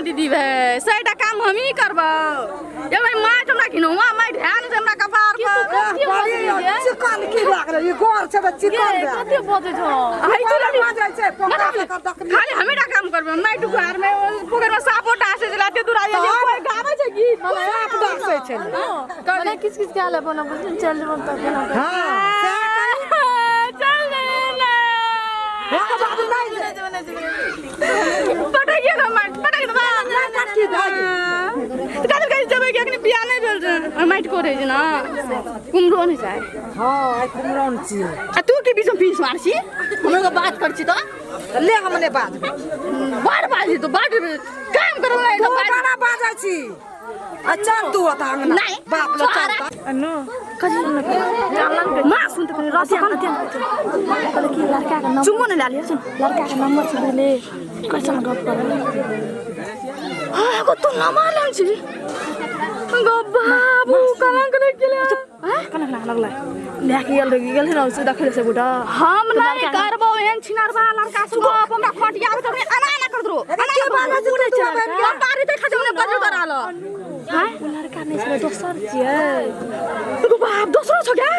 दीदी भाई सैटा काम हमही करबौ ये भाई माटि हमरा घिनौआ माटि है ने हमरा कपार पर चिकन की लागल ई गोर छै तऽ चिकन ये कते बजै छौ हई तू लड़ी बाजै छै पोखरा से कर दखनी खाली हमें काम करबै माटि उखाड़ में पोखर में सापो डासे जलाते दूर आइए कोई गाबै छै गीत साप डसै छै मने किछ किछ कए लेबो न बुझलिन चल जेबो तऽ केना हां चल रे ना ओकर बाद नहि पटकिए दो माटि पटक दो पटकी दे तऽ कथी कहै जेबै कि अखनी बियाह नहि भेल छै माटि कोड़ै छै ने कुमरो नहि छै हां आइ कुमरन छियै आ तू के बीचमे पीस मार छी हमरो के बात कर छी तऽ ले हमने बाजबै बड़ बाजी तो बड़ काम करू नहि तू तऽ बाज बड़ा बाजै छी आ चल तू ओतऽ अंगना नहि बाप लग चल तऽ। अनु माँ सुन तऽ कनि रस कहले कि लड़का के नंबर चुम्बो नहि लए लिअ सुन लड़का के नंबर छै बुझली कैसन गप करे हाँ एगो तू नंबर लेने छी गो बाबू कलंक नहि केले कना कना लगलै लए के गेल रही गेल ने से देखै से बुढ़ा हम नहीं करबो एहन छिनरबा लड़का से गप हमरा खटिया पे तोरे एना एना कर दरो एना के बाजै छै तू दुआ बहिन के? हम बारी ते खटे हमने बजू तोरा ल हां ओ लड़का नहि छलै दोसर छियै गो बाप दोसरो छ क्या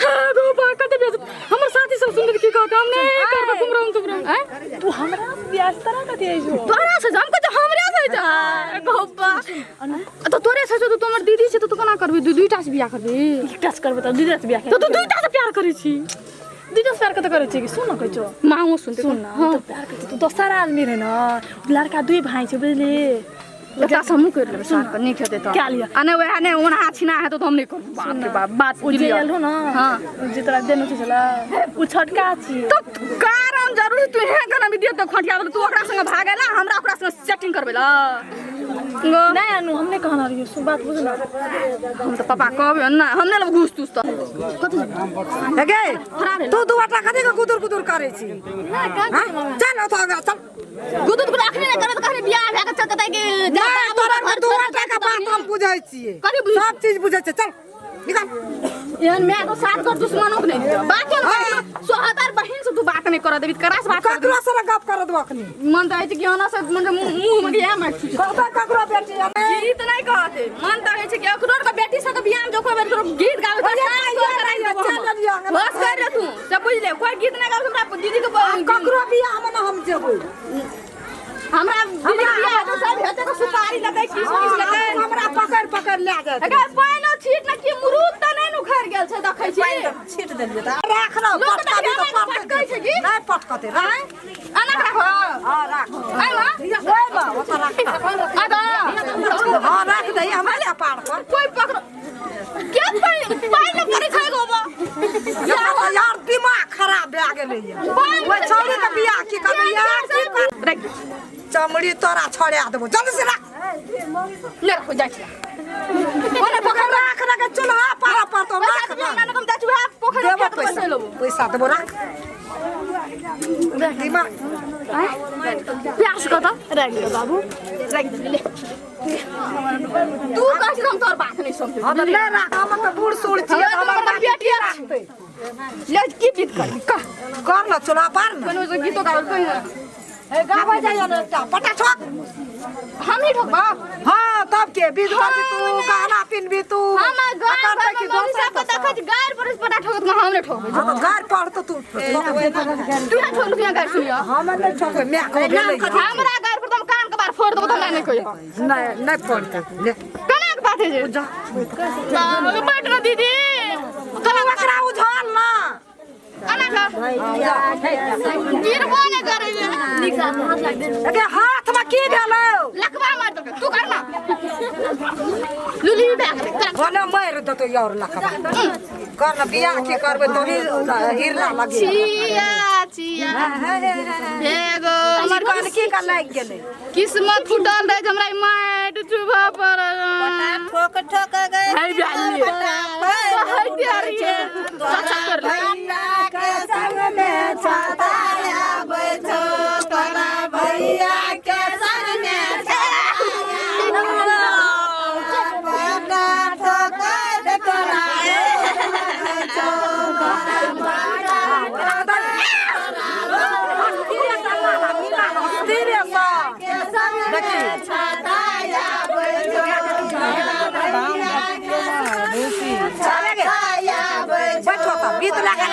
हां गो बाप कते बेज हमर साथी सब सुनत की कहत हम नहीं करबो कुमरम तुमरम हैं तू हमरा से बियाह तरह कथी है जो तोरा से हम कहत हमरे से जा गो बा तो तोरे से तो हमर दीदी छै तो तू केना करबी दू दुईटा से बियाह करबी एकटा से करबै तऽ दीदी से बियाह तो तू दुईटा से प्यार करै छी दीदी से प्यार कतऽ करै छियै कि सुन न कहै छौ माँओ सुनते सुन न हाँ तऽ प्यार करै छै तू दोसर आदमी रहै न लड़का दुई भाई छै बुझली एकटा से हमहूँ करि लेबै साथ पर नीक हेतै तऽ कए लिअ। आ नहि वएह नहि ओना छिना हेतौ तऽ हम नहि करब बाप रे बाप बात ओ जे clear। आयल हो न हाँ। ओ जे तोरा देने छलै ओ छोटका छियै तो कारण जरूर तू एहन केना भी दियौ तऽ खटिया तू ओकरा संगे भागेला हमरा ओकरा संगे सेटिंग करबेला गो नहि अनु हम नहि कहने रहियो सुन बात बुझ न हम तऽ पापा कहबै ना हम नहि लेब घूस तूस तऽ हे गे तू दू आटा कथी के गुदुर गुदुर करै छी हाँ? चल ओतऽ आगाँ चल गुदुर गुदुर अखने नहि करबै तऽ कहने बियाह भए कऽ चल कतै कि नहि तोरा के दू आटा के बात हम बुझै छियै कथी बुझै सब चीज बुझै छियै चल निकल एहन माय तो सात घर दुश्मनों के नहीं दियौ। बात क्यों नहीं करै सोहदार बहिन से तू बात नहीं कर देबी करा से बात कर ककरो से गप कर दो अखनी मन तऽ होइ छै कि ओना से मन मुंह में इएह मारि छुटि कहता ककरो बेटी अने गीत नहीं कहते मन तऽ होइ छै कि ओकरो के बेटी सबके बियाह में जो कोई बेर तोरो गीत गाबै तऽ अरे सास तोड़ के राखि देबो चल हम। एलियै अंगना। बस कर रे तू सब बुझि ले कोई गीत नहीं गाबै हमरा दीदी के ककरो बियाह में ना हम जेबै हमरा दीदी के बियाह हेतै सब हेतै तऽ सुपारी लेतै किछ किछ लेतै हमरा पकड़ पकड़ लए जायत अगर पानिओ छीट ने कि मुरूद तऽ नहि ने उखड़ि गेल छै देखै छी छीट देलियै तऽ राख न लोक तऽ पटकबी तऽ एना पटकै छै की? नहि पटकतै राख एना राखो हँ राख आइ माँ ओहिमे ओतऽ राख आगा हँ राख दही हमरा कपार पर कोई पकड़ के पानि पानि पड़ै छै गोबा यार यार दिमाग खराब भए गेलै ओहि छौड़ी के बियाह की करबै यार की कर राख चमड़ी तोरा छोड़ा देबो जल्दी से राख नहि राखो जाइ छी ओने पकड़ राख राख चूल्हा पारा पर तो राख पैसा ना दियौ ना हम जाइ छी वएह पोखरि देबो खेत पैसा बसै लेबो पैसा देबो राख दिमाग प्यास कतऽ राखि दियौ बाबू राखि देली ले तू कहै छी हम तोहर बात नहि समझै हम नहि राख हम तऽ बूढ़ सूढ़ छियै हमरा हमर तऽ बात बेटी राखतै ले की गीत करी कह कर न चूल्हा पार न कनो से गीतो गाबल कहीं ना हे गाबै जाइयो ने एकटा पटा ठोक हम ही ठोकबा हाँ तब के विध करबी तू गहना पिनबी तू हम आ गार करतै पर कि मम्मी दोसर सब के देखै छी गार पर पटा ठोकत हम नहि ठोकबै हाँ तऽ गारि पढ़ तऽ तू ठोकबे। तू यहाँ ठोक तू यहाँ गार सुनियो हम नहि ठोकबै माय को भेलै हमरा गार पर तुम कान के बार फोड़ देबो तऽ हमरा नहि कहियो नहि नहि फोड़तै ले केना के बात है जे जा बैठ ना दीदी तू ओकरा उझाल ना केना के गिरबो नहि करै छै नीक से हाथ लागि दे एके हाथ में की भेलौ लकवा मार देलकै तू कर ना लुली भए गेलै कर भने मारि देतौ और लखबा कर ना बियाह की करबै तोही हिरला लगे चिया चिया हे गो हमर कान की का लागि गेलै किस्मत फूटल रहै जे हमरा ई माटि चुभऽ पड़ल ठोक ठोक गए है बियाली है बियाली चचा कर ले के संग में छाता आबै छौ तोरा भैया के संग में पटा ठोक दे तोरा छौ तोरा धीरे सँ देखी। चले गे। बैठो तऽ गीत लागल।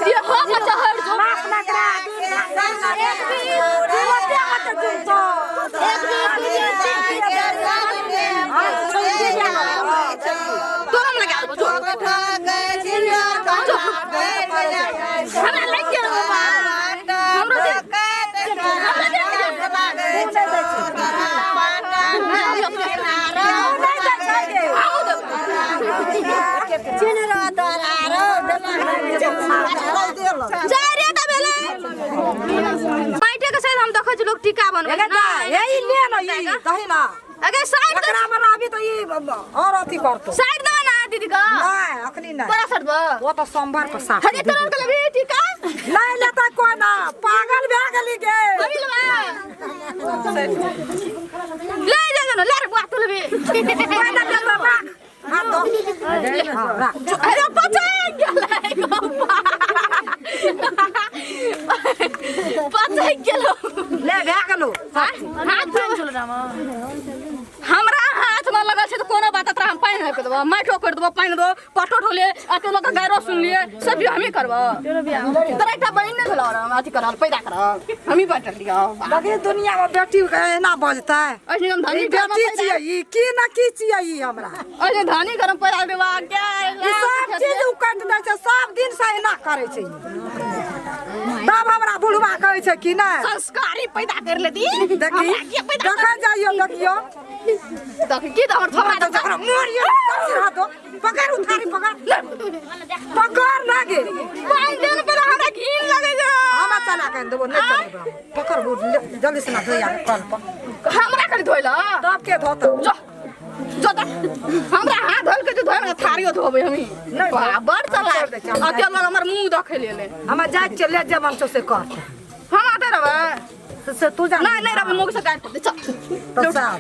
ये हो बच्चा हट जो। माफ ना करा। तू ओते मत जुम तो। तोरा में लगा देबो जो। हमरा लागि गेल बाबा, हमरो दे, हमरा दे। नहि दै छै गे। हमहूँ देबो। जाय रे तऽ भेलै माइटे के शायद हम देखै छी लोग टीका बनबै एगे छै। दाइ, हे ई ले न ई, दही न। अगे साइड दे। एकरा में लाबी तऽ ई और अथी करतौ। साइड देबै ना दीदी के? नहि, अखनी नहि। तोरा साइड दे। ओ तऽ सोमवार पर साफ। हरे तोरा के लेबही टीका? नहि लेतै कोइ ना, पागल भए गेली गे। अभी लेबै? ले जा जा ना, ले रे बुआ, तू लेबही? कोइ ना लेतौ, राख। हाथ दो। हाँ, राख। अरे पचैक गेलै गप्पा, पचैक गेलौ। ले, भए गेलौ। हाथ हमरा हाथ में लगल छै तऽ कोनो बात तोरा हम पानि नहि देबो, माटि कर देबो, पानि देबो, पटो ढोलिए, अते लोग गायरो सुनलिए, सब भी हमही करबो। तोरा एकटा बहिन नहि भेलौ रह अथी करल पैदा करल हमही बाँटल लियौ। देखी, दुनिया में बेटी के एना बजतै? अइसने हम धनी ई घरमे बेटी पैदा छियै ई की ना की छियै ई हमरा? अइसने धनी घरमे पैदा देबा के। ई सब चीज उ काटि दै छै, सब दिन से एना करै छै ई। तब हमरा बुढ़वा कहै छै कि नहि संस्कारी पैदा कर लेती। देखी। हमरा के पैदा देखै जाइयो, देखियो। देख की तऽ हमर थोड़ा तऽ जकरा मोरियो हाथ दो, पकड़ उठारी, पकड़ पकड़ ना गे। पानि देन पर हमरा घिन लगै छै। हमरा चला के देबो, नहि चलेबो हम। पकड़ बूढ़, ले, जल्दी से ना धोइया कल पर। हमरा कनि धोइ ल। तब के धोतौ? जो जो तऽ हमरा हाथ धोल के धोइ ने, थारियो धोबै हमी। नहि। बा, बड़ चला। छोड़ि दै छियै, हम। अकेला हमर मुँह देखै लेल। हमरा जाइ छियै, ले जे मन छौ से कर। हम आते रहबै। से तू जा। नहि, नहि रहबै, मुँह से काटि देतै, चल। तऽ साफ।